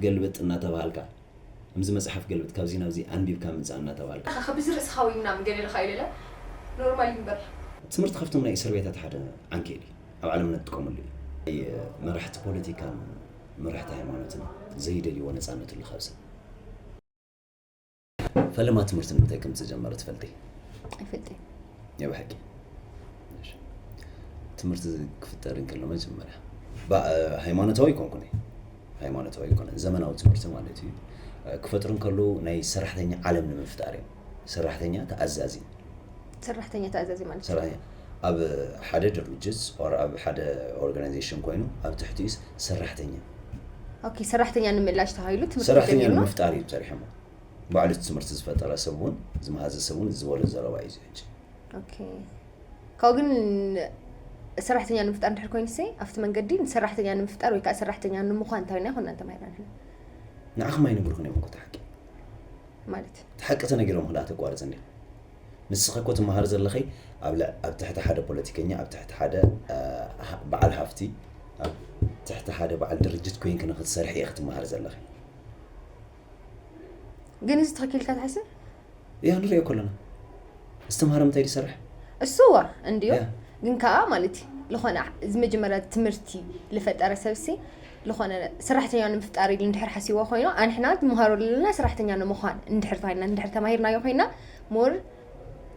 ገልብጥ እናተባሃልካ፣ ከምዚ መጽሓፍ ገልብጥ፣ ካብዚ ናብዚ ኣንቢብካ ምጻእ እናተባሃልካ። ካብ ብዚ ርእስኻ ወይ ምናምን ገለ ኢልካ ኢለ ኢለ ኖርማል እዩ እምበር። ትምህርቲ ካብቶም ናይ እስር ቤታት ሓደ ዓንኬል እዩ። ኣብ ዓለምና ትጥቀመሉ እዩ። መራሕቲ ፖለቲካን መራሕቲ ሃይማኖትን ዘይደልይዎ ነጻነት ኣሎ ካብ ሰብ። ፈለማ ትምህርቲ ንምንታይ ከም ዝተጀመረ ትፈልጢ? ኣይፈልጥን። ናይ ብሓቂ። እሺ። ትምህርቲ ክፍጠር እንከሎ መጀመርያ፣ ባ-፣ ሃይማኖታዊ ኣይኮንኩን እየ። ሃይማኖታዊ ኣይኮነን። ዘመናዊ ትምህርቲ ማለት እዩ። ክፈጥሩ እንከሎ ናይ ሰራሕተኛ ዓለም ንምፍጣር እዮም። ሰራሕተኛ ተኣዛዚ። ሰራሕተኛ ተኣዛዚ ማለት እዩ። ሰራሕተኛ ኣብ ሓደ ድርጅት or ኣብ ሓደ ኦርጋናይዜሽን ኮይኑ ኣብ ትሕቲኡስ ሰራሕተኛ። ኦኬ፣ ሰራሕተኛ ንምእላሽ ተባሂሉ ትምህርቲ ሰራሕተኛ ተጀሚሩ? ንምፍጣር እዩ ሰሪሖሞ። ባዕሉ እቲ ትምህርቲ ዝፈጠረ ሰብ እውን ዝመሃዘ ሰብ እውን ዝበሎ ዘረባ እዩ እዚ ሕጂ። ኦኬ። ካብኡ ግን ሰራሕተኛ ንምፍጣር እንድሕር ኮይኑ ሰይ ኣብቲ መንገዲ ንሰራሕተኛ ንምፍጣር ወይ ከዓ ሰራሕተኛ ንምዃን እንታይ ናይ ኮና ተማሂርና ንሕና? ንዓኹም ኣይነግርኹን እዮም እኮ እቲ ሓቂ። ማለት እቲ ሓቂ ተነጊሮም ክላ ተቋርጽ እንዲ። ንስኺ እኮ ትመሃር ዘለኺ ኣብ ለ-፣ ኣብ ትሕቲ ሓደ ፖለቲከኛ፣ ኣብ ትሕቲ ሓደ፣ እ፣ ሃ-፣ በዓል ሃፍቲ፣ ኣብ ትሕቲ ሓደ በዓል ድርጅት ኮይንኪ ንክትሰርሒ ኢኺ ትመሃር ዘለኺ። ግን እዚ ትኽክል ኢልካ ትሓስብ? ያ ንሪኦ ከለና ዝተምሃረ ምንታይ ዝሰርሕ? እሱዋ እንድዮ ያ። ግን ከዓ ማለት እዩ ዝኾነ እዚ መጀመርያ ትምህርቲ ዝፈጠረ ሰብሲ ዝኾነ ሰራሕተኛ ንምፍጣር ኢሉ እንድሕር ሓሲቦ ኮይኑ ኣንሕና ትምሃሮ ዘለና ሰራሕተኛ ንምዃን እንድሕር ተባሂልና እንድሕር ተማሂርናዮ ኮይና ሞር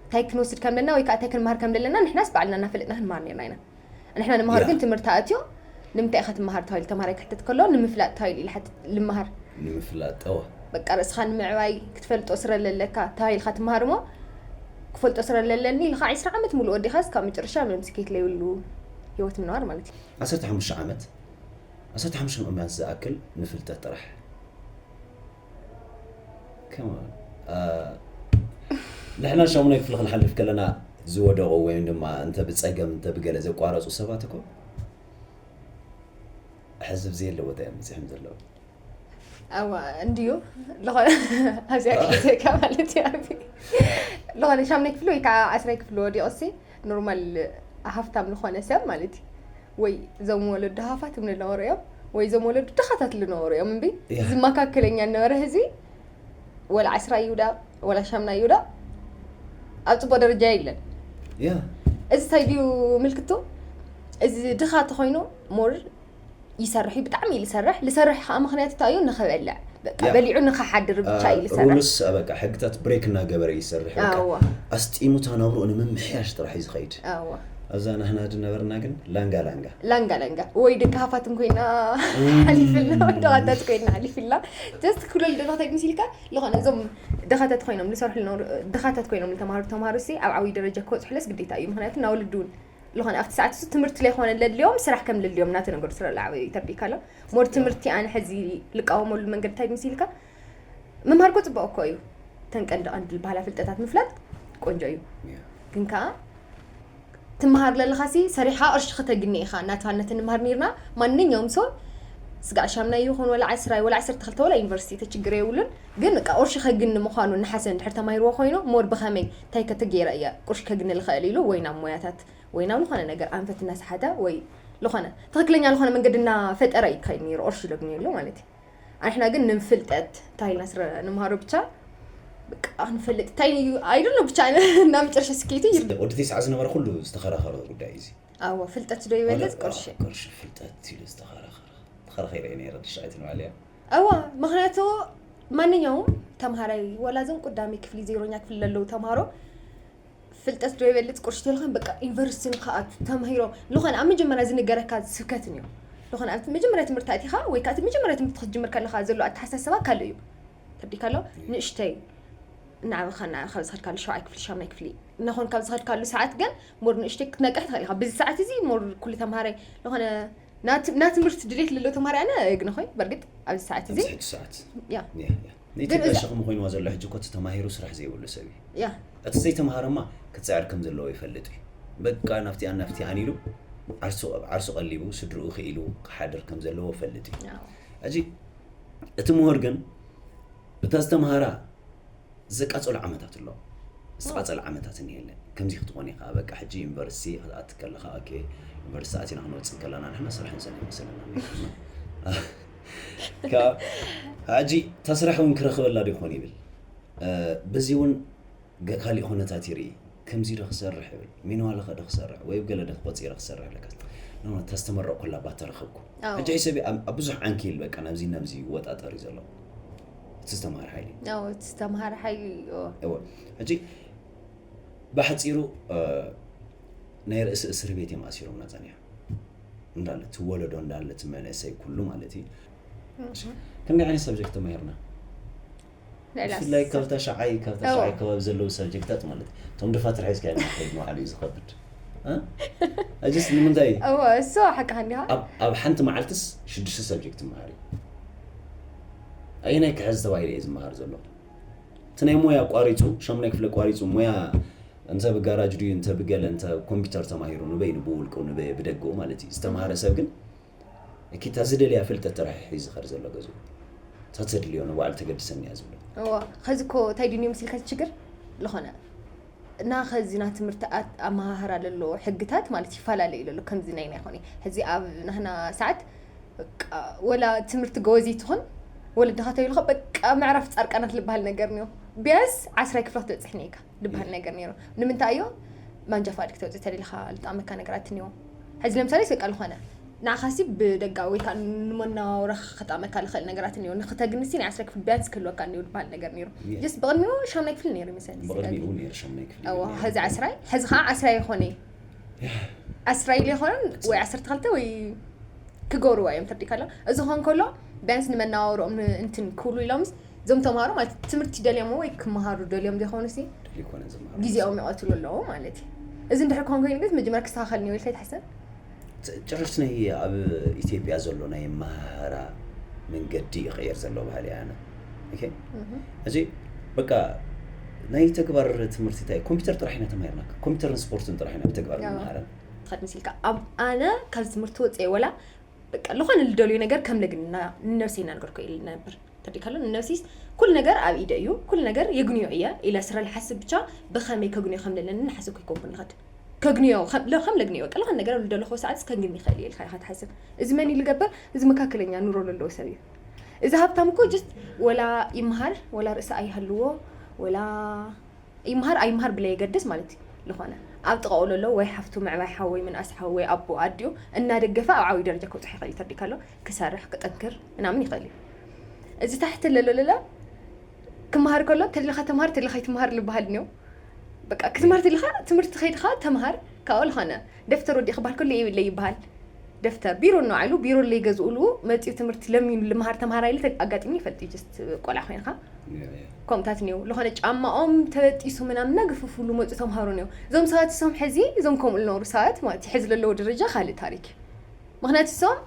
እንታይ ክንወስድ ከም ዘለና ወይ ከዓ እንታይ ክንመሃር ከም ዘለና ንሕናስ ባዕልና እናፈለጥና ክንመሃር ነርና ኢና። ንሕና ንምሃር ያ። ግን ትምህርቲ ኣትዮ ንምንታይ ኢኻ ትመሃር ተባሂሉ ተምሃራይ ክሕተት ከሎ ንምፍላጥ ተባሂሉ ኢሉ ሓትት ልመሃር ንምፍላጥ ጠዋ በቃ ርእስኻ ንምዕባይ ክትፈልጦ ስረ ለለካ ተባሂልካ ትመሃር እሞ ክፈልጦ ስረ ለለኒ ኢልካ ዒስራ ዓመት ሙሉእ ወዲኻስ ካብ መጨረሻ ምንም ስኬት ለይብሉ ህይወት ምንባር ማለት እዩ። ዓሰርተ ሓሙሽተ ዓመት ዓሰርተ ሓሙሽተ ምእማን ዝኣክል ንፍልጠት ጥራሕ። ከማ ንሕና ሻሙናይ ክፍሊ ክንሓልፍ ከለና ዝወደቑ ወይም ድማ እንተ ብፀገም እንተ ብገለ ዘቋረፁ ሰባት እኮ ሕዚ ብዘየለ ቦታ እዮም በፂሖም ዘለዉ። ኣዋ እንድዩ ዝኾነ ኣብዚኣ ክልተካ ማለት እዩ። ዝኾነ ሻምናይ ክፍሊ ወይ ከዓ ዓስራይ ክፍሊ ወዲቑ ሲ ኖርማል ሃፍታም ዝኾነ ሰብ ማለት እዩ። ወይ እዞም ወለዱ ሃፋትም ዝነበሩ እዮም ወይ እዞም ወለዱ ድኻታት ዝነበሩ እዮም እምቢ ያ። እዚ መካከለኛ ዝነበረ ህዝቢ ወላ ዓስራ ይውዳ ወላ ሻምና ይውዳ ኣብ ፅቡቅ ደረጃ የለን። ያ እዚ እንታይ ድዩ ምልክቱ? እዚ ድኻ ተኮይኑ ሞር ይሰርሕ እዩ፣ ብጣዕሚ እዩ ዝሰርሕ። ዝሰርሕ ከዓ ምክንያት እንታይ እዩ? ንክበልዕ በቃ ያ። በሊዑ ንክሓድር ብቻ እዩ ዝሰርሕ። ሩልስ በቃ ሕግታት ብሬክ እናገበረ ይሰርሕ። በቃ ኣዋ ኣስጢሙ እታ ናብርኡ ንምምሕያሽ ጥራሕ እዩ ዝኸይድ። ኣዋ ኣብዛ ናህና ዝነበርና ግን ላንጋ ላንጋ ላንጋ ላንጋ ወይ ደቂ ሃፋትም ኮይና ሓሊፍልና ወይ ደቓታት ኮይና ሓሊፍልና just ክብለሉ ደለኹ እንታይ መሲልካ ዝኾነ እዞም ደኻታት ኮይኖም ዝሰርሑ ዝነበሩ ደኻታት ኮይኖም ዝተማሃሩ ተማሃሩ ሲ ኣብ ዓብዪ ደረጃ ክበፅሑለስ ግዴታ እዩ። ምክንያቱ ናወልዱ እውን ዝኾነ ኣብቲ ሰዓት እሱ ትምህርቲ ለይኮነ ለድልዮም ስራሕ ከም ለድልዮም እናተነገሩ ስለ ለዓበዩ ተርዲእካ ኣሎ ሞር ትምህርቲ ኣነ ሕዚ ልቃወመሉ መንገዲ እንታይ መሲልካ ምምሃር እኮ ፅቡቅ እኮ እዩ። ተን ቀንዲ ቀንዲ ዝበሃላ ፍልጠታት ምፍላጥ ቆንጆ እዩ። ያ። ግን ከዓ ትመሃር ለለኻ ሲ ሰሪሓ ቅርሺ ከተግኒ ኢኻ እናተባልነተ ንምሃር ነርና። ማንኛውም ሰው ስጋዕ ሻምናይ ይኹን ወላ ዓስራይ ወላ ዓሰርተ ክልተ ወላ ዩኒቨርሲቲ ተችግር የብሉን። ግን በቃ ቅርሺ ከግኒ ምዃኑ እናሓሰበ እንድሕር ተማሂርዎ ኮይኑ ሞር ብኸመይ እንታይ ከተገይረ እያ ቅርሺ ከግኒ ልኽእል ኢሉ ወይ ናብ ሞያታት ወይ ናብ ዝኾነ ነገር ኣንፈት እናሰሓተ ወይ ዝኾነ ትኽክለኛ ዝኾነ መንገዲ እናፈጠረ እዩ ክኸይድ ነይሩ ቅርሺ ለግንየሉ ማለት እዩ። ኣንሕና ግን ንምፍልጠት እንታይ ኢልና ስረ ንምሃሮ ብቻ በቃ ክንፈልጥ እንታይ እዩ ኣይደሎ ብቻ እና መጨረሻ ስኬቱ ይር ወዲ ተስዓ ዝነበረ ኩሉ ዝተኸራኸረ ጉዳይ እዩ እዚ። ኣዎ ፍልጠት ዶ ይበልጽ ቅርሺ? ቅርሺ ፍልጠት ኢሉ ዝተኸራኸረ ተኸራኺረ እየ ነይረ ትሽዓይትን ማልያ ኣዋ ምክንያቱ ማንኛውም ተምሃራይ ወላ እዞም ቁዳሚ ክፍሊ ዜሮኛ ክፍሊ ለለዉ ተምሃሮ ፍልጠት ዶ ይበልጽ ቅርሺ ተልኸን በቃ ዩኒቨርሲቲ ንክኣቱ ተምሂሮም ዝኾነ ኣብ መጀመርያ ዝንገረካ ስብከትን እዩ ዝኾነ ኣብቲ መጀመርያ ትምህርቲ ኣቲኻ ወይ ከዓ እቲ መጀመርያ ትምህርቲ ክትጅምር ከለካ ዘሎ ኣተሓሳስባ ካልእ እዩ ተርዲካ ኣሎ ንእሽተይ እናዓበኻ እና ካብ ዝኸድካሉ ሸውዓይ ክፍሊ ሻምናይ ክፍሊ እናኾን ካብ ዝኸድካሉ ሰዓት ግን ሞር ንእሽተይ ክትነቅሕ ትኽእል ኢኻ ብዚ ሰዓት እዚ ሞር ኩሉ ተምሃራይ ዝኾነ ናት- ናት ትምህርቲ ድሌት ለሎ ተምሃራይ ኣነ ግነ ኾይ በርግጥ ኣብዚ ሰዓት እዚ ኣብዚ ሕጂ ሰዓት ያ ያ፣ ያ። ንኢትዮጵያ እዛ- ሸኽሚ ኮይንዋ ዘሎ ሕጂ እኮ እቲ ተማሂሩ ስራሕ ዘይብሉ ሰብ እዩ። ያ እቲ ዘይተምሃረማ ክፅዕር ከም ዘለዎ ይፈልጥ እዩ። በቃ ናብቲ ኣናፍቲ ኣኒሉ ዓርሱ ዓርሱ ቀሊቡ ስድርኡ ክኢሉ ክሓድር ከም ዘለዎ ይፈልጥ እዩ። ያ። ሕጂ እቲ ምሁር ግን እታ ዝተምሃራ ዘቃፀሉ ዓመታት ኣሎ። ዝተቃፀለ ዓመታት እኒሀለ ከምዚ ክትኾን ኢኻ በቃ ሕጂ ዩኒቨርሲቲ ክትኣት ከለኻ ኦኬ ዩኒቨርሲቲ ኣቲና ክንወፅእ ከለና ንሕና ስራሕ ንሰን ይመስለና ካብ ሕጂ እታ ስራሕ እውን ክረኽበላ ዶ ይኾን ይብል። በዚ እውን ገ- ካሊእ ኩነታት ይርኢ። ከምዚ ዶ ክሰርሕ ይብል፣ ሚንዋለ ከ ዶ ክሰርሕ ወይ ገለ ዶ ክቆፂረ ክሰርሕ ለካ። እታ ዝተመረቕኩላ ባታ ረኸብኩ። ሕጂ ሕሰቢ ኣብ ብዙሕ ዓንኪል በቃ ናብዚ ናብዚ ይወጣጠር እዩ ዘሎ እቲ ዝተምሃረ ሓይሊ። እቲ ዝተምሃረ ሓይሊ እወ። ሕጂ ብሓፂሩ ናይ ርእሲ እስር ቤት እዮም ኣሲሮምና ፀኒሖም። እንዳለ እቲ ወለዶ እንዳለ እቲ መንእሰይ ኩሉ ማለት እዩ። ክንደይ ዓይነት ሰብጀክት ተማሂርና? ብፍላይ ካብ ታሽዓይ ካብ ታሽዓይ ከባቢ ዘለዉ ሰብጀክታት ማለት እዩ። እቶም ድፋትር ሒዝካ ንኸይድ ንባዕሉ እዩ ዝኸብድ። ኣጅስ ንምንታይ እዩ? እወ እሱ ሓቅኻ እንዲኻ። ኣብ- ኣብ ሓንቲ መዓልትስ ሽዱሽተ ሰብጀክት ይመሃር እዩ። ኣየናይ ክሕዝ ተባሂሉ እየ ዝመሃር ዘሎ? እቲ ናይ ሞያ ኣቋሪፁ ሻሙናይ ክፍሊ ኣቋሪፁ ሞያ እንተ ብጋራጅ ድዩ እንተ ብገለ እንተ ኮምፒውተር ተማሂሩ ንበይኑ ብውልቁ ንበየ ብደገኡ ማለት እዩ ዝተምሃረ ሰብ ግን እኪ እታ ዝደልያ ፍልጠት ጥራሕ እዩ ሒዙ ዝኸድ ዘሎ ገዝኡ። እታ ተድልዮ ንባዕሉ ተገድሰኒ እያ ዝብሎ። እዋ ኸዚ እኮ እንታይ ድዩ መስልካ እቲ ችግር ዝኾነ እና ኸዚ ና ትምህርቲ ኣት- ኣመሃህራ ለሎ ሕግታት ማለት ይፈላለ እዩ ለሎ ከምዚ ናይ ናይ ኾነ ሕዚ ኣብ ናህና ሰዓት በቃ ወላ ትምህርቲ ጎበዝ ትኹን ወለድኻ ተይልኸ በቃ ምዕራፍ ፃርቃናት ዝበሃል ነገር ነው። ቢያንስ ዓስራይ ክፍሊ ክትበፅሕ ነይካ ዝበሃል ነገር ነይሩ። ንምንታይ እዮ ማንጃ ፋድ ክተውፅእ ተደሊኻ ልጣመካ ነገራት እኒዎ። ሕዚ ለምሳሌ በቃ ዝኾነ ንዓኻሲ ብደጋ ወይ ከዓ ንመናውራኻ ከጣመካ ልኽእል ነገራት እኒዎ። ንክተግንሲ ናይ ዓስራይ ክፍሊ ቢያንስ ክህልወካ እኒዎ ዝበሃል ነገር ነይሩ። ጀስት ብቕድሚኡ ሻምናይ ክፍሊ ነይሩ ይመስለኒ። ብቕድሚኡ ነይሩ ሻምናይ ክፍሊ። እዋ ሕዚ ዓስራይ ሕዚ ከዓ ዓስራይ ይኾነ ዓስራይ ኢለ ይኾነን ወይ ዓሰርተ ክልተ ወይ ክገብርዋ እዮም ተርዲካ ኣሎ። እዚ ኾን ከሎ ቢያንስ ንመናዋውሮኦም ን- እንትን ክብሉ ኢሎምስ እዞም ተምሃሮ ማለት ትምህርቲ ደልዮሞ ወይ ክመሃሩ ደልዮም ዘይኮኑ ሲ ይኮነ ዝመሃሩ። ግዜኦም ይቐትሉ ኣለዎ ማለት እዩ። እዚ እንድሕር ክኾን ኮይኑ ግን መጀመርያ ክስተኻኸል እኒኦ ኢልካ ይትሓሰብ። ጭ- ጭርሽ ናይ ኣብ ኢትዮጵያ ዘሎ ናይ መሃራ መንገዲ ይቕየር ዘሎ ባህሊ ኣነ ኦኬ። እዚ በቃ ናይ ተግባር ትምህርቲ እንታይ ኮምፒውተር ጥራሕ ኢና ተማሂርና። ኮምፒውተርን ስፖርትን ጥራሕ ኢና ብተግባር ያው። ንመሃረን። ትኸድ መሲልካ ኣብ ኣነ ካብ ትምህርቲ ወፅየ ወላ በቃ ዝኾነ ልደልዮ ነገር ከም ለግና ንነብሰይ እናነገርኩ ኢል ነበር ተዲካሎ ንነብሲስ ኩሉ ነገር ኣብ ኢደ እዩ ኩሉ ነገር የግንዮ እየ ኢለ ስረ ልሓስብ ብቻ ብኸመይ ከግንዮ ከም ለለኒ ንሓስብ ከይኮንኩ ንኸድ ከግንዮ ከም ለ- ከም ለግንዮ በቃ ለኸን ነገር ልደለኹ ሰዓት ከግኒ ይኽእል እየ ኢልካ ኢኻ ትሓስብ። እዚ መን እዩ ልገብር? እዚ መካከለኛ ኑሮ ለለዎ ሰብ እዩ። እዚ ሃብታም እኮ ጀስት ወላ ይምሃር ወላ ርእሲ ኣይሃልዎ ወላ ይምሃር ኣይምሃር ብለየገድስ ማለት እዩ። ዝኾነ ኣብ ጥቓኡ ለሎ ወይ ሓፍቱ ምዕባይ ሓው ወይ ምንኣስ ሓው ወይ ኣቦ ኣዲኡ እናደገፈ ኣብ ዓብዪ ደረጃ ከብፅሖ ይኽእል እዩ። ተርዲካ ኣሎ ክሰርሕ ክጥንክር ምናምን ይኽእል እዩ። እዚ ታሕቲ ለሎ ለሎ ክመሃር ከሎ ተድልኻ ተምሃር ተድልኻ ይትምሃር ልበሃል እኒኦ። በቃ ክትምሃር ተድልኻ ትምህርቲ ከይድኻ ተምሃር ካብኡ ዝኾነ ደፍተር ወዲእ ክበሃል ከሎ የብለይ ይበሃል። ደፍተር ቢሮ እናውዓሉ ቢሮ ለይገዝኡሉ መፂኡ ትምህርቲ ለሚኑ ልምሃር ተምሃራይ ኢለ ኣጋጢሙ ይፈልጥ እዩ። ጀስት ቆልዓ ኮይንካ ከምኡታት እኒው ዝኾነ ጫማኦም ተበጢሱ ምናምን እናገፈፉሉ መፁ ተምሃሩ እኒው። እዞም ሰባት እሶም ሕዚ እዞም ከምኡ ልነብሩ ሰባት ማለት እዩ። ሕዚ ለለዎ ደረጃ ካልእ ታሪክ እዩ። ምክንያቱ እሶም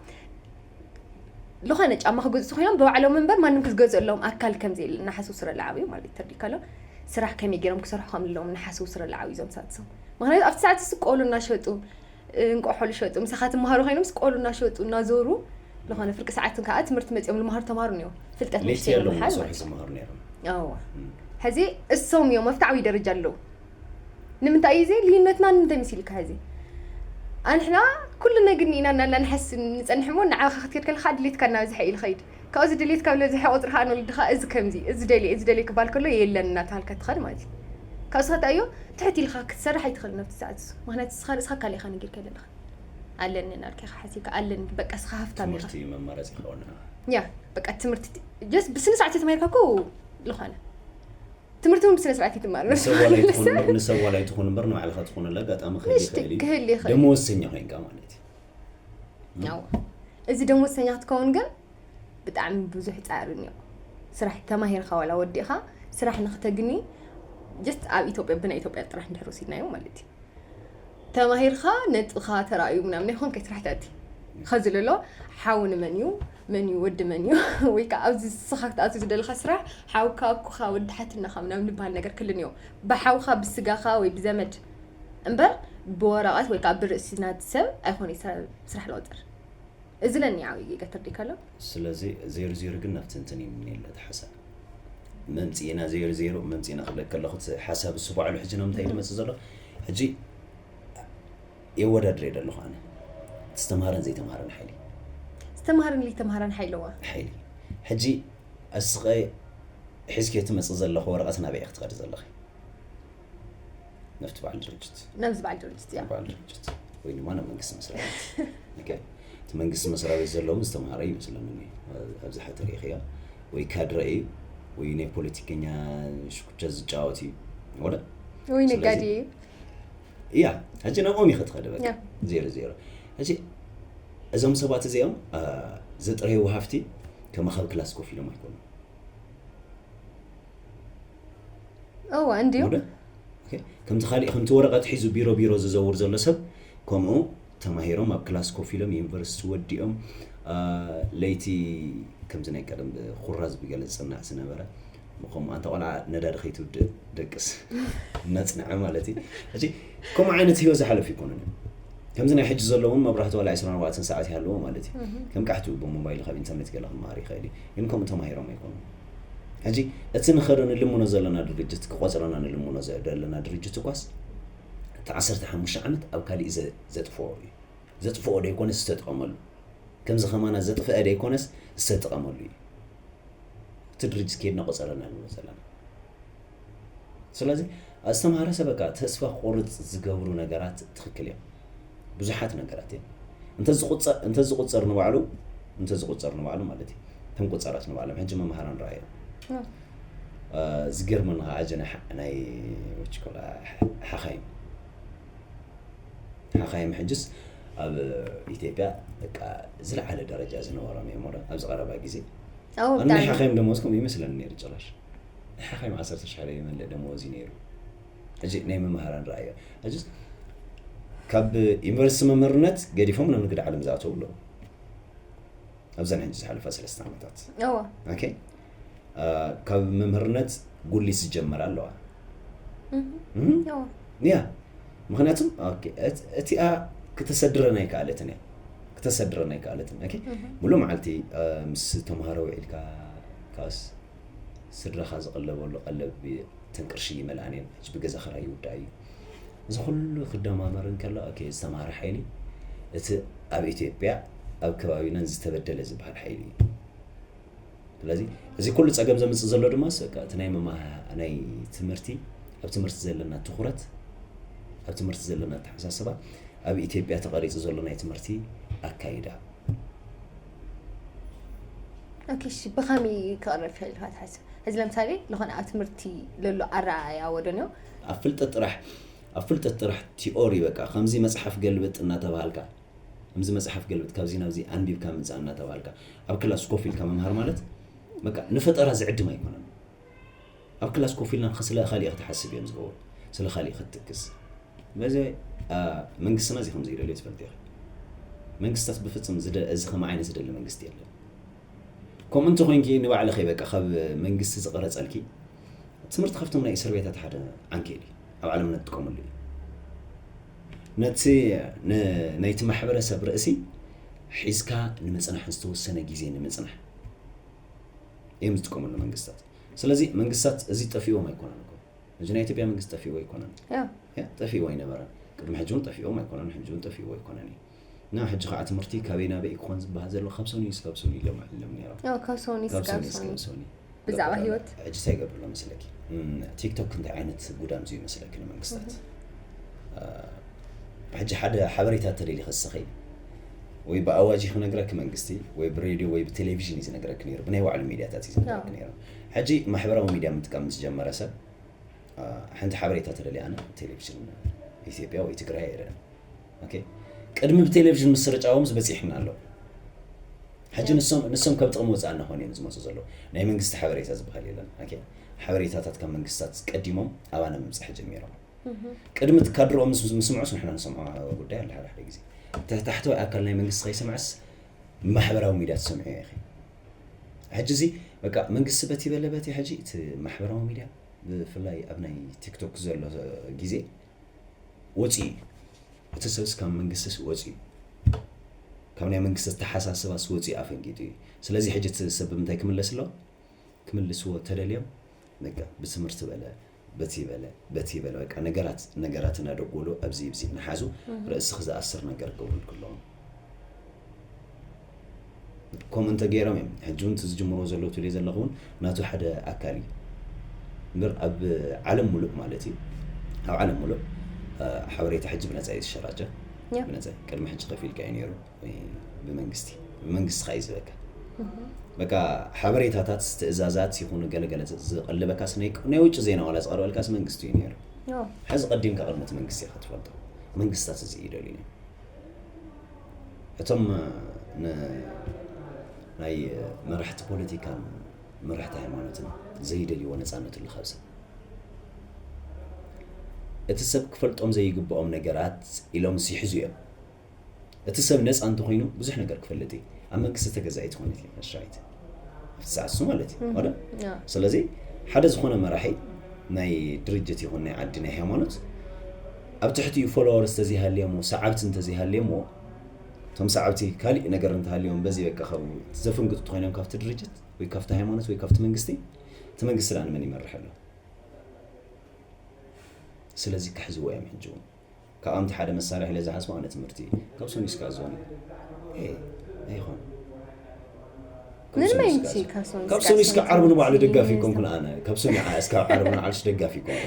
ዝኾነ ጫማ ክገዝኡ ኮይኖም ብባዕሎም እምበር ማንም ክዝገዝእ ኣለዎም ኣካል ከም ዘየለ እናሓስቡ ስረ ለዓብዩ ማለት ተርዲካሎ ስራሕ ከመይ ገይሮም ክሰርሑ ከም ኣለዎም እናሓስቡ ስረ ለዓብዩ እዞም ሰባት እሶም። ምክንያቱ ኣብቲ ሰዓት እሱ ቆሉ እናሸጡ እንቆሖ ልሸጡ ምሳኻ ትመሃሩ ኮይኖም ቆሉ እናሸጡ እናዞሩ ዝኾነ ፍርቂ ሰዓትን ከዓ ትምህርቲ መፂኦም ልመሃሩ ተምሃሩ እኒኦ ፍልጠት ሌት ንእሽተይ የሎም ንምሓዝ ዝሰርሑ ማለት እዩ። ዝመሃሩ ነይሮም። ኣዎ። ሕዚ እሶም እዮም ኣብቲ ዓብዪ ደረጃ ኣለዉ። ንምንታይ እዩ እዚ ልዩነትና ንምንታይ መሲልካ ሕዚ? ኣንሕና ኩሉ ነግኒ ኢና እናልና ንሓስ ንፀንሕ እሞ ንዓኻ ክትከድ ከለካ ድሌትካ እናበዝሐ እዩ ልኸይድ። ካብዚ ድሌትካ ብለብዝሐ ቁፅሪ ከዓ ንወለድኻ እዚ ከምዚ እዚ ደልየ እዚ ደልየ ክበሃል ከሎ የለን እናተሃልካ ትኸድ ማለት እዩ። ካብ ስኻ እንታይ እዮ ትሕት ኢልካ ክትሰርሕ ኣይትኽእልን ኣብቲ ሰዓት እሱ። ምክንያቱ ስኻ ርእስኻ ካሊእኻ ነጊርካ ዘለኻ ኣለኒ እናልካ ኢኻ ሓሲብካ ኣለኒ በቃ ስኻ ሃፍታም ኢኻ። ትምህርቲ መማረፂ ክኸውን ያ በቃ ትምህርቲ ጀስት ብስነ ስርዓት ተማሂርካ እኮ ዝኾነ ትምህርቲ እውን ብስነ ስርዓት ይትማር ንሰብ ዋላ ይትኹን እምበር- ንሰብ ዋላ ይትኹን እምበር ንባዕልኻ ትኾነሉ ኣጋጣሚ ክህሊ ንእሽቲ ይኽእል እዩ። ክህሊ ይኽእል። ደመወዝተኛ ኮይንካ ማለት እዩ። ያው እዚ ደመወዝተኛ ክትከውን ግን ብጣዕሚ ብዙሕ ፃዕሪ እኒኦ። ስራሕ ተማሂርካ ዋላ ወዲእኻ ስራሕ ንክተግኒ ጀስት ኣብ ኢትዮጵያ ብናይ ኢትዮጵያ ጥራሕ እንድሕር ወሲድናዮ ማለት እዩ። ተማሂርካ ነጥኻ ተራእዩ ምናምን ይኾን ከይትራሕ ተእቲ ኸዚ ለሎ ሓው ንመን እዩ መን እዩ ወዲ መን እዩ ወይ ከዓ ኣብዚ ስኻ ክትኣቱ ዝደለኻ ስራሕ ሓውካ ኣኩኻ ወዲ ሓትናኻ ምናምን ዝበሃል ነገር ክልን እዮ ብሓውካ ብስጋኻ ወይ ብዘመድ እምበር ብወረቐት ወይ ከዓ ብርእሲ ናቲ ሰብ ኣይኮነ ስራሕ ለወጥር እዚ ለኒ ዓብዪ ጌጋ ተርዲካሎ ስለዚ ዜሮ ዜሮ ግን ናብቲ እንትን ይምኒ የለ እቲ ሓሳብ መምፅእና ዜሮ ዜሮ መምፅእና ክብለክ ከለኹ እቲ ሓሳብ እሱ ባዕሉ ሕጂ ናብ እንታይ ዝመፅእ ዘሎ ሕጂ የወዳድር እየ ዘለኹ ኣነ ዝተምሃረን ዘይተምሃረን ሓይሊ ተምሃርን ለይተምሃራን ሓይለዋ። ሓይሊ። ሕጂ እስኸ ሒዝኪ ትመጽእ ዘለኹ ወረቐት ናበይ ክትኸዲ ዘለኺ? ነፍቲ በዓል ድርጅት ነብዚ በዓል ድርጅት እያ። በዓል ድርጅት ወይ ድማ ናብ መንግስቲ መስሪያ ቤት። ኦኬ። እቲ መንግስቲ መስሪያ ቤት ዘለዉ ዝተምሃረ ይመስለኒ ኣብዚ ሓተር ኢኽያ ወይ ካድረ እዩ ወይ ናይ ፖለቲከኛ ሽኩቻ ዝጫወት እዩ ወለ ወይ ነጋዴ እዩ። እያ። ሕጂ ናብኦም ኢኸ ትኸደ በቃ ያ። ዜሮ ዜሮ። ሕጂ እዞም ሰባት እዚኦም አ፣ ዘጥረይዎ ሃፍቲ ከማኻብ ክላስ ኮፍ ኢሎም ኣይኮኑን። እዋ እንዲዩ። ወደ? ኦኬ። ከምቲ ካሊእ ከምቲ ወረቐት ሒዙ ቢሮ ቢሮ ዝዘውር ዘሎ ሰብ ከምኡ ተማሂሮም ኣብ ክላስ ኮፍ ኢሎም ዩኒቨርሲቲ ወዲኦም አ፣ ለይቲ ከምዚ ናይ ቀደም ኩራዝ ብገለ ዝፅናዕ ዝነበረ ከምኡ ኣንታ ቆልዓ ነዳዲ ከይትውድእ ደቅስ እናፅንዐ ማለት እዩ። ሕጂ ከምኡ ዓይነት ህይወት ዝሓለፉ ይኮኑን እዮም። ከምዚ ናይ ሕጂ ዘለዎም መብራህቲ ዋላ ዕስራን ኣርባዕተን ሰዓት ይሃለዎ ማለት እዩ። ከም ቃሕቱ ብሞባይል ካብ ኢንተርኔት ገለ ክመሃር ይኽእል እዩ። ግን ከምኡ ተማሂሮም ኣይኮኑን። ሕጂ እቲ ንኸዶ ንልምኖ ዘለና ድርጅት ክቆፅረና ንልምኖ ዘለና ድርጅት እኳስ እቲ ዓሰርተ ሓሙሽተ ዓመት ኣብ ካሊእ ዘጥፍኦ እዩ። ዘጥፍኦ ደይኮነስ ዝተጥቀመሉ ከምዚ ከማና ዘጥፍአ ደይኮነስ ዝተጠቐመሉ እዩ። እቲ ድርጅት ከይድና ቆፀረና ንብሎ ዘለና። ስለዚ ኣስተምሃረ ሰበካ ተስፋ ክቆርፅ ዝገብሩ ነገራት ትኽክል እዮም። ብዙሓት ነገራት እዮም። እንተዝቁፀር ንባዕሉ እንተዝቁፀር ንባዕሉ ማለት እዩ። ከም ቁፀራት ንባዕሎም ሕጂ መምሃራን ረኣዮም። ዝገርመኒ ከዓ ጀነ ናይ ወችኮላ ሓኻይም ሓኻይም ሕጅስ ኣብ ኢትዮጵያ በቃ ዝለዓለ ደረጃ ዝነበሮም እዮም። ወረ ኣብዚ ቀረባ ግዜ ኣብ ናይ ሓኻይም ደሞዝ ከምኡ ይመስለኒ ነይሩ። ጭራሽ ናይ ሓኻይም ዓሰርተ ሽሕ ይመልእ ደሞዝ እዩ ነይሩ። ሕጂ ናይ መምሃራን ረኣዮ ሕጅስ ካብ ዩኒቨርሲቲ መምህርነት ገዲፎም ናብ ንግዲ ዓለም ዝኣተው ኣለዉ። ኣብዘን ሕጂ ዝሓለፋ ሰለስተ ዓመታት እዋ ኦኬ ካብ መምህርነት ጉሊት ዝጀመራ ኣለዋ። እዋ ያ ምክንያቱም ኦኬ፣ እት- እቲኣ ክተሰድረን ኣይከኣለትን እያ። ክተሰድረን ኣይከኣለትን። ኦኬ ሙሉእ መዓልቲ ምስ ተምሃሮ ውዒልካ ካስ ስድራኻ ዝቐለበሉ ቀለብ ተንቅርሺ ይመልኣን እየን። ሕጂ ብገዛ ክራይ ይውዳእ እዩ። እዚ ኩሉ ክደማመር እንከሎ ኦኬ ዝተምሃረ ሓይሊ እቲ ኣብ ኢትዮጵያ ኣብ ከባቢናን ዝተበደለ ዝበሃል ሓይሊ እዩ። ስለዚ እዚ ኩሉ ፀገም ዘምፅእ ዘሎ ድማ በቃ እቲ ናይ መማሃ ናይ ትምህርቲ ኣብ ትምህርቲ ዘለና ትኹረት ኣብ ትምህርቲ ዘለና ኣተሓሳስባ ኣብ ኢትዮጵያ ተቐሪፁ ዘሎ ናይ ትምህርቲ ኣካይዳ ኦኬ እሺ ብኸመይ ክቐርብ ይኽእል ኢልካ ትሓስብ? ሕዚ ለምሳሌ ዝኾነ ኣብ ትምህርቲ ለሎ ኣረኣእያ ወደንዮ ኣብ ፍልጠት ጥራሕ ኣብ ፍልጠት ጥራሕ ቲኦሪ በቃ ከምዚ መፅሓፍ ገልብጥ እናተባሃልካ ከምዚ መፅሓፍ ገልብጥ ካብዚ ናብዚ ኣንቢብካ ምፃእ እናተባሃልካ ኣብ ክላስ ኮፍ ኢልካ ምምሃር ማለት በቃ ንፈጠራ ዝዕድም ኣይኮነን። ኣብ ክላስ ኮፍ ኢልና ስለ ካሊእ ክትሓስብ እዮም ዝገብሩ። ስለ ካሊእ ክትትክስ በዚ መንግስትና እዚ ከምዚ ይደልዮ ትፈልጥ ኢኺ። መንግስታት ብፍፅም እዚ ከመ ዓይነት ዝደሊ መንግስቲ የለን። ከምኡ እንተኮይንኪ ንባዕልኺ በቃ ካብ መንግስቲ ዝቐረፀልኪ ትምህርቲ ካብቶም ናይ እስር ቤታት ሓደ ዓንኬል እዩ ኣብ ዓለምና ትጥቀመሉ እዩ። ነቲ ናይቲ ማሕበረሰብ ርእሲ ሒዝካ ንምፅናሕ ዝተወሰነ ግዜ ንምፅናሕ እዮም ዝጥቀመሉ መንግስታት። ስለዚ መንግስታት እዚ ጠፊዎም ኣይኮነን እኮ እዚ ናይ ኢትዮጵያ መንግስቲ ጠፊዎ ኣይኮነን። ጠፊዎ ኣይነበረን። ቅድሚ ሕጂ እውን ጠፊዎም ኣይኮነን፣ ሕጂ እውን ጠፊዎ ኣይኮነን እዩ። እና ሕጂ ከዓ ትምህርቲ ካበይ ናበይ ክኾን ዝበሃል ዘሎ ካብ ሶኒ እስካብ ሶኒ ኢሎም ኣዕሊሎም ነይሮም። ካብ ሶኒ እስካብ ሶኒ ብዛዕባ ህይወት ሕጂ እንታይ ይገብርሎ መስለኪ? ቲክቶክ እንታይ ዓይነት ጉዳም ዝዩ መስለኪ ንመንግስታት? ሕጂ ሓደ ሓበሬታ ተደሊ ከሰኸይ ወይ ብኣዋጅ ክነግረኪ መንግስቲ ወይ ብሬድዮ ወይ ብቴሌቪዥን እዩ ዝነግረኪ ነይሩ። ብናይ ባዕሉ ሚዲያታት እዩ ዝነግረኪ ነይሩ። ሕጂ ማሕበራዊ ሚዲያ ምጥቃም ምስ ጀመረ ሰብ ሓንቲ ሓበሬታ ተደልያ ኣነ ቴሌቪዥን ኢትዮጵያ ወይ ትግራይ ኣይረን። ቅድሚ ብቴሌቪዥን ምስርጫዎም ዝበፂሕና ኣሎ። ሕጂ ንሶም ካብ ጥቕሚ ወፃእ እናኾኑ እዮም ዝመፁ ዘለዉ። ናይ መንግስቲ ሓበሬታ ዝበሃል የለን። ሓበሬታታት ካብ መንግስታት ቀዲሞም ኣባና ምብፃሕ ጀሚሮም። ቅድሚ ካድሮኦም ምስምዑስ ንሕና ንሰምዖ ጉዳይ ኣለ ሓደ ሓደ ግዜ ታሕተዋይ ኣካል ናይ መንግስቲ ከይሰምዐስ ማሕበራዊ ሚድያ ትሰምዑ ኢኺ። ሕጂ እዚ በቃ መንግስቲ በቲ በለ በቲ ሕጂ እቲ ማሕበራዊ ሚድያ ብፍላይ ኣብ ናይ ቲክቶክ ዘሎ ግዜ ወፂኡ እዩ። እቲ ሰብስ ካብ መንግስቲስ ወፂኡ እዩ። ካብ ናይ መንግስቲ ኣተሓሳስባስ ወፂኡ ኣፈንጊጡ እዩ። ስለዚ ሕጂ እቲ ሰብ ብምንታይ ክምለስ ኣለዎ? ክምልስዎ ተደልዮም በቃ ብትምህርቲ በለ በቲ በለ በቲ በለ በቃ ነገራት ነገራት እናደጎሉ ኣብዚ ብዚ እናሓዙ ርእስኺ ዝኣስር ነገር ክገብሩ ክለዎም ከምኡ እንተገይሮም እዮም ሕጂ እውን እቲ ዝጅምርዎ ዘለዉ ትብልዮ ዘለኹ እውን ናቱ ሓደ ኣካል እዩ። እምበር ኣብ ዓለም ሙሉእ ማለት እዩ፣ ኣብ ዓለም ሙሉእ ሓበሬታ ሕጂ ብነፃ እዩ ዝሸራጨ። ብነፃ ቅድሚ ሕጂ ከፊልካ እዩ ነይሩ፣ ብመንግስቲ ብመንግስቲ ካ እዩ ዝበካ። በቃ ሓበሬታታት፣ ትእዛዛት ይኹኑ ገለገለ ዝቐልበካስ ናይ ውጭ ዜና ዋላ ዝቐርበልካስ መንግስቲ እዩ ነይሩ። ሕዚ ቀዲምካ ቅድሚ እቲ መንግስቲ ኢኻ ትፈልጦ። መንግስታት እዚ ይደልዩ እዮም። እቶም ናይ መራሕቲ ፖለቲካን መራሕቲ ሃይማኖትን ዘይደልይዎ ነፃነት ኣሎ ካብ ሰብ። እቲ ሰብ ክፈልጦም ዘይግብኦም ነገራት ኢሎም ይሕዙ እዮም። እቲ ሰብ ነፃ እንተኮይኑ ብዙሕ ነገር ክፈልጥ እዩ። ኣብ መንግስቲ ተገዛኢ ትኾን እቲ መስራዊት ኣብቲ ሰዓት እሱ ማለት እዩ። ስለዚ ሓደ ዝኾነ መራሒ ናይ ድርጅት ይኹን ናይ ዓዲ ናይ ሃይማኖት ኣብ ትሕቲኡ ፎሎወርስ ተዘይሃልዮሞ፣ ሰዓብቲ እንተዘይሃልዮሞ፣ እቶም ሰዓብቲ ካሊእ ነገር እንተሃልዮም በዚ በቃ ካብ ዘፍንግጡ ተኮይኖም ካብቲ ድርጅት ወይ ካብቲ ሃይማኖት ወይ ካብቲ መንግስቲ፣ እቲ መንግስቲ ዳኣ ንመን ይመርሕ ኣሎ? ስለዚ ክሕዝዎ እዮም ሕጂ እውን። ካብኣምቲ ሓደ መሳርሒ ኢለ ዝሓስቦ ኣነ ትምህርቲ ካብ ሰኑይ እስካብ ዞን ኣይኮን ካብ ሰኑይ እስካብ ዓርቢ ንባዕሉ ደጋፊ ይኮንኩን ኣነ ካብ ሰኑይ እስካብ ዓርቢ ንዓልሽ ደጋፊ ይኮንኩን።